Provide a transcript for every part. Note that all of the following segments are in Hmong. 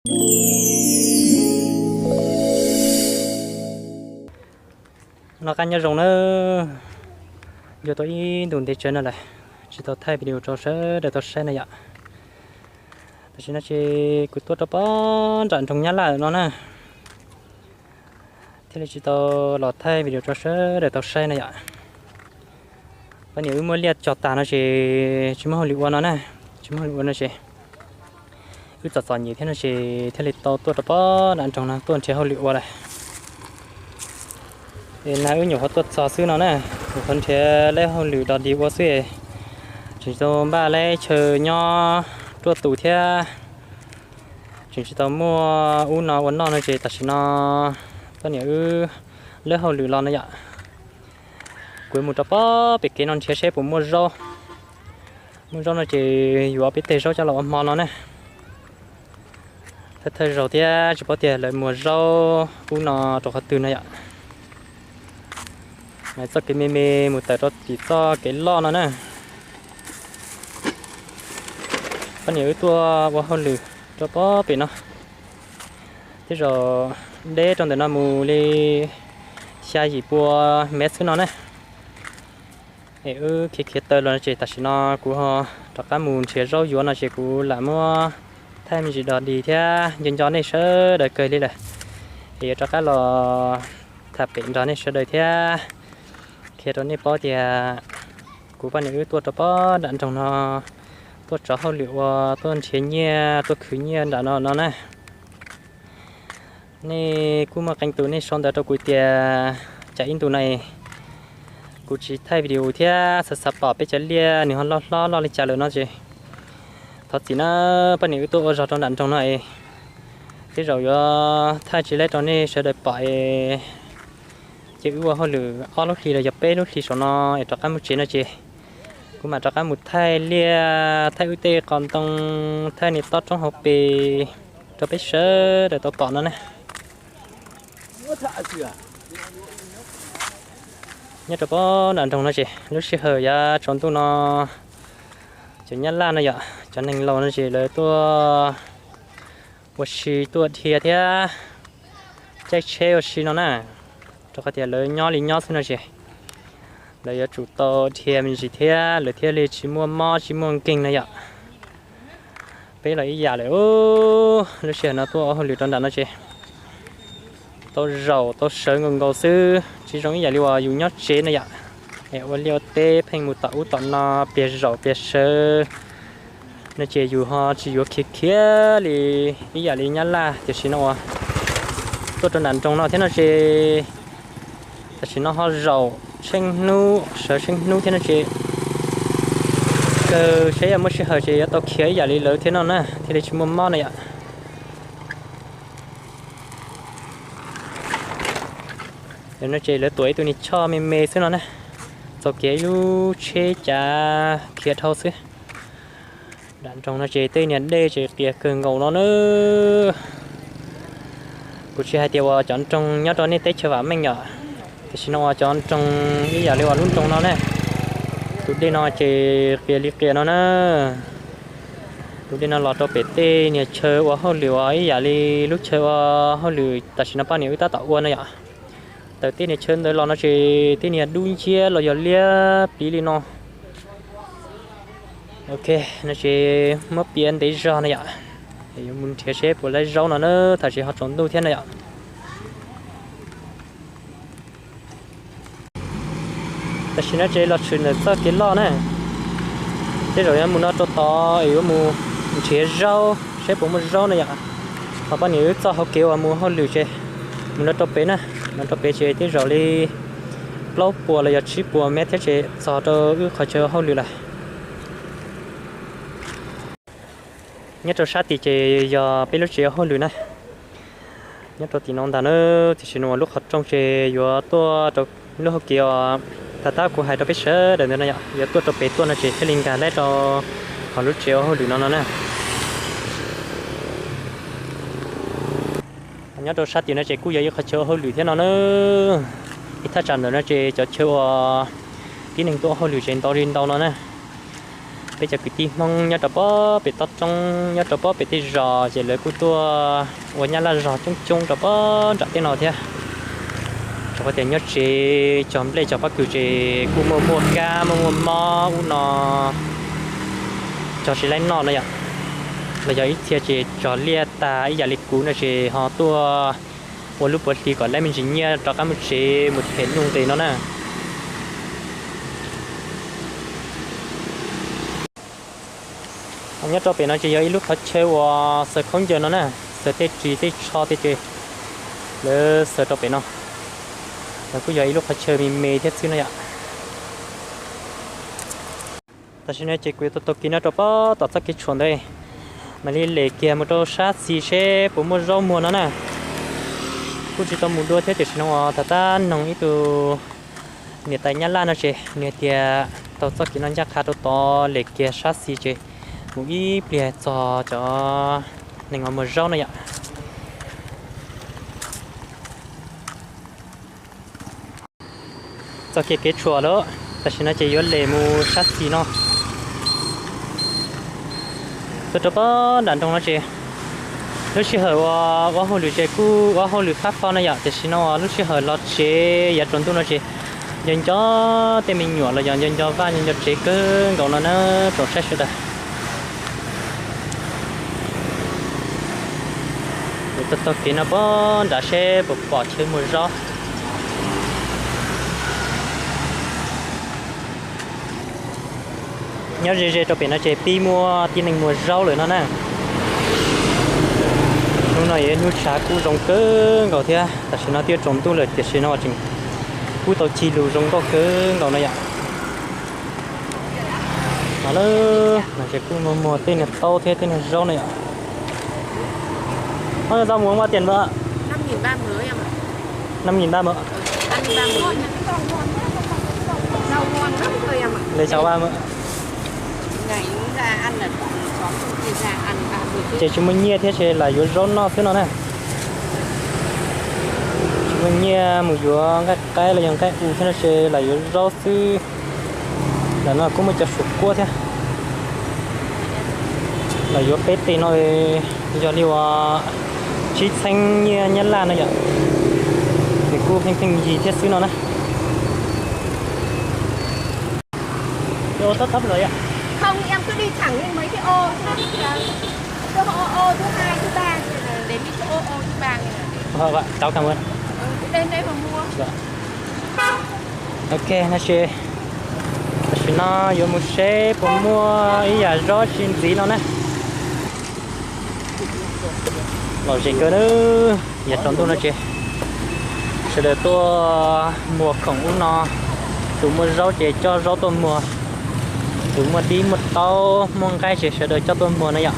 Noj qab nyob zoo na, yuav tau ib ntus ntev tsawv no lawm, tsis tau thaij video rau sawv daws tau saib na yom. Tam sim no ces kuv tuaj rau pob nram nroog Nyab Laj no na, thiaj li tsis tau los thaij video rau sawv daws tau saib na yom. Poj niam wb muab liaj cog tas no ces tsis muaj hauj lwm ua no na, tsis muaj hauj lwm ua no ces wb txom txom nyem thiab no ces thiaj li tau tuaj rau pob nram nroog no tuaj nrhiav hauj lwm ua lawm. Es na wb nyuam qhuav tuaj txog xwb no na, nyuam qhuav nrhiav leb hauj lwm dog dig ua xwb, tseem tsis tau npaj leb chaw nyob ruaj tus thiab, tseem tsis tau muaj ub no ua noj no ces tam sim no poj niam wb leb hauj lwm los no yom. Kuv mus rau pob pem kev no nrhiav seb puas muaj zaub. Muaj zaub no ces yuav peb teg zaub coj los ua hmo no na. Thawj thawj zaug thiab tsis paub tias lawv muag zaub ub no rau qhov twg no yom. Txoj kev me me mus tawm rau tim txoj kev loj no na. Poj niam wb tuaj ua hauj lwm rau pob pem no. Tej zaum deb rau ntawm no mus li xya yim pua mev xwb no na. Es wb khiav khiav taw los no ces tam sim no kuv ho rov qab mus nrhiav zaub yuav no ces kuv lam muab thaij me ntsis dog dig thiab nco nco nej sawv daws kawg li lawm. Es yuav rov qab los tham pem nrog nej sawv daws thiab qhia rau nej paub tias kuv poj niam wb tuaj rau pob nram nroog no, tuaj tso hauj lwm ua, tuaj nrhiav nyiaj, tuaj khwv nyiaj nram no no na. Nej kuj muaj qee tus nej sau ntawv rau kuv tias cas ib ntus no kuv tsis thaij video thiab xav xav pom peb cov liaj nws ho loj hlob loj li cas lawm no ces thov txim na. Poj niam wb tuaj ua zog rau nram nroog no es tej zaum yuav thaij tsis leb rau nej sawv daws pom es ces wb ua hauj lwm ob lub hlis los yog peb lub hlis saum no es rov qab mus tsev no ces kuv mam rov qab mus thaij liaj, thaij wb tej qos ntoo, thaij niam tob roob hauv pes rau peb sawv daws tau pom no na. Nyob rau pob nram nroog no ces lub sij hawm yav tsaus ntuj no cov nyab laj no yom, cov neeg laus no ces lawv tuaj ua si tuaj dhia thiab caij tsheb ua si no na. Rau qhov tias lawv nyob li nyob xwb no ces lawv yuav tsum tau dhia me ntsis thiab lawv thiaj li tsis muaj mob tsis muaj nkeeg no yom. Peb los ib yam lawm, lub sij hawm no tuaj ua hauj lwm rau nram no ces tau zaum tau sawv nkaus nkaus xwb, tsis zoo ib yam li uas yus nyob tsev no yom. Es ua liaj ua teb pheej mus tom ub tom no pliag zaum pliag sawv no ces yus ho tsis yuav khiav khiav li ib yam li nyab laj. Tiam sis no uas tuaj rau nram nroog no thiab no ces tam sim no ho zaum tsheej hnub sawv tsheej hnub thiab no ces kawg saib yog muaj sij hawm ces yuav tau khiav ib yam li lawv thiab no na thiaj li tsis muaj mob no yom. Yog no ces lawv tuam ib tug niag choj me me xwb no na, txaus kiag ib lub tsheb cav khiav dhau xwb. Nram nroog no ces tej niag dej ces qias kawg nkaus no na. Kuv tsis hais tias uas cov nroog nyob rau nej teb chaws vam meej yom, tiam sis no uas cov nroog ib yam li uas lub nroog no ne, tus dej no ces qias li qias no na. Tus dej no los rau pem tej niag chaw ua hauj lwm uas ib yam li lub chaw ua hauj lwm tam sim no poj niam wb tab tom ua no yom. Tawm tej niag chaw ntawd los no ces tej niag dub nciab los yog liab pliv li no. Ok, no ces muab piav ntev zog no yom, yuav mus nrhiav seb puas lab zaub no na, thaum tsis ho tsaus ntuj thiab no yom. Tam sim no ces los tshwm ntawm txoj kev loj na, tej zaum yuav mus no rau tod es yuav mus nrhiav zaub seb puas muaj zaub no yom. Ho poj niam wb txoj hauv kev uas mus hauj lwm ces mus no rau pem na, no rau pem ces tej zaum li plaub puas los yog tsib puas mev thiab ces txog rau wb qhov chaw hauj lwm lawm. Nyob rau sab tid ces yog peb lub tsev hauj lwm na. Nyob rau tim no ntag na, tiam sis no lub qhov rooj ces yuav tuaj rau lub hauv kev uas tag tab kuv hais rau peb sawv daws ntawd no yom, yuav tuaj rau pem tuaj no ces thiaj li nkag lawm rau hauv lub tsev ua hauj lwm no no na. Nyob rau sab tid no ces kuj yog ib qhov chaw ua hauj lwm thiab no na. Ib thaj tsam ntawm no ces cov chaw uas tib neeg tuaj ua hauj lwm ces ntau li ntau no na. Peb cov kwv tij Hmoob nyob rau pob pem toj roob, nyob rau pob pem tej zos ces lawv kuj tuaj ua nyab laj zog coob coob rau pob nram tej no thiab. Rau qhov tias nyob tsev cog nplej cog pob kws ces kuj muaj muaj kab muaj muaj mob ub no, cog tsis laib noj no yom. Los yog ib txhia ces cog liaj tag ib yam li kuv no ces ho tuaj ua lub puav hli kom laib me ntsis nyiaj rov qab mus tsev mus them nuj nqis no na. Nyob rau pem no ces yog ib lub qhov chaw uas xaws khaub ncaws no na, xaws tej ris tej tsho tej ces lawv xaws rau pem no. Los kuj yog ib lub qhov chaw me me thiab xwb no yom. Tam sim no ces kuv yuav tau taug kev no rau pob tom txoj kev tshuam ntawd, mam li lem kiag mus rau sab xis seb puas muaj zaub muag no na. Kuj tsis tau mus dua thiab tiam sis no uas tham tab noog ib tug niam tais nyab laj no ces nws hais tias taug txoj kev no ncaj qha rau tod lem kiag sab xis ces mus ib pliag txog cov neeg uas muag zaub no yom. Txoj kev kev tshuam lawm, tam sim no ces yuav lem mus sab xis no. Tuaj rau pob nram nroog no ces lub sij hawm uas ua hauj lwm ces kuj ua hauj lwm fab fo no yom, tiam sis no uas lub sij hawm los tsev yav tsaus ntuj no ces nco nco tej me nyuam los yog nco nco vaj nco nco tsev kawg nkaus no na, tsoom saib sawv daws. Kuv taug taug kev no pob nrad seb puas pom chaw muag zaub. Nyob ze ze rau pem no ces pib muaj tib neeg muag zaub lawm no na. Hnub no yog hnub tshav kub zoo kawg nkaus thiab, tam sim no twb tsaus ntuj lawm tiam sis no tseem kub tau ci lus zoo nkauj kawg nkaus no yom. No lawm, no ces kuj muag muag tej niag taub thiab tej niag zaub no yom. Ov, tau mus ua tiam no. Năm nghìn ba mươi. Li xyov ba mươi. Ces tsis muaj nyiaj thiab ces lam yuav zaub noj xwb no na. Tsis muaj nyiaj mus yuav nqaij qaib los yog nqaij u thiab no ces lam yuav zaub xwb. Ntawm no kuj muaj cov suav kuab thiab. Lam yuav peb teg no yog li uas tsib txheeb nyiaj nyab laj no yom. Nws kuj pheej pheej yig thiab xwb no na. Không, em cứ đi thẳng lên mấy cái ô, ô thứ hai, thứ ba, đến cái ô, ô thứ ba này. Cháu cảm ơn. Đến đấy mà mua. Ok, no ces tam sim no yuav mus seb puas muaj ib yam zaub tsi ntxiv no na. Lom zem kawg na, yav tsaus ntuj no ces sawv daws tuaj muag khoom ub no. Tus muaj zaub ces coj zaub tuaj muag, tus muaj dib muaj taub muaj nqaij ces sawv daws coj tuaj muag no yom.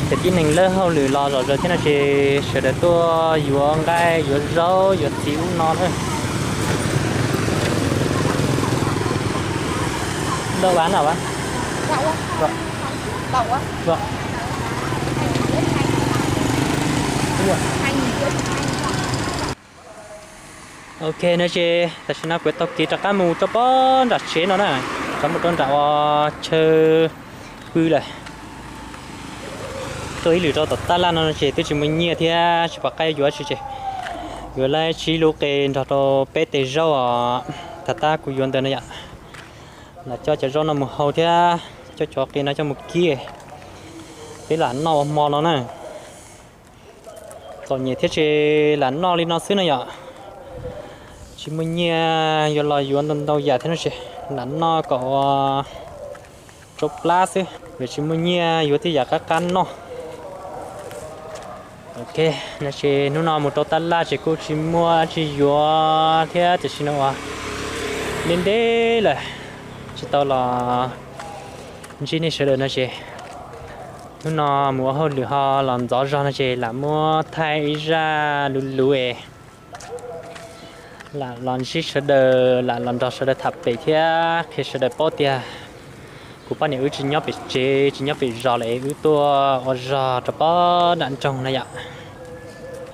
Ces tib neeg lawb hauj lwm los zom zaws thiab no ces sawv daws tuaj yuav nqaij yuav zaub yuav txiv ub no na. Đậu bán hả bác? Vâng. Ok, no ces tam sim no kuv tau kev rov qab mus rau pob nram tsev no na, rov mus rau nram uas chaw pw lawm. Tuaj ib lwm rau tom tab laj no ces twb tsis muaj nyiaj thiab tsis pom qab yuav tsi ces yuav lawm tsib lub qe nrog rau peb teg zaub os, tham tab kuv yuav ntawd no yom. Los coj cov zaub no mus hau thiab coj cov qe no coj mus kib, peb lam noj ua hmo no na. Txom nyem thiab ces lam noj li no xwb no yom. Tsis muaj nyiaj yuav los yuav ntau ntau yam thiab no ces lam noj kom ua tsau plab xwb, vim tsis muaj nyiaj yuav tej yam qab qab noj. Ok, no ces hnub no mus rau tab laj ces kuj tsis muaj tsi yuav thiab tiam sis no uas ntev ntev lawm tsis tau los ntsib nej sawv daws no ces hnub no mus ua hauj lwm ho los ntxov zog no ces lam muab thaij ib zaj luv luv es lam los ntsib sawv daws, lam los nrog sawv daws tham pem thiab qhia sawv daws paub tias kuv poj niam wb tsis nyob pem tsev tsis nyob pem zos lawm es wb tuaj ua zog rau pob nram nroog no yom.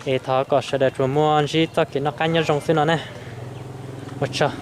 Es thov kom sawv daws tsuas muaj ntsib txoj kev noj qab nyob zoo xwb no na. Ua tsaug.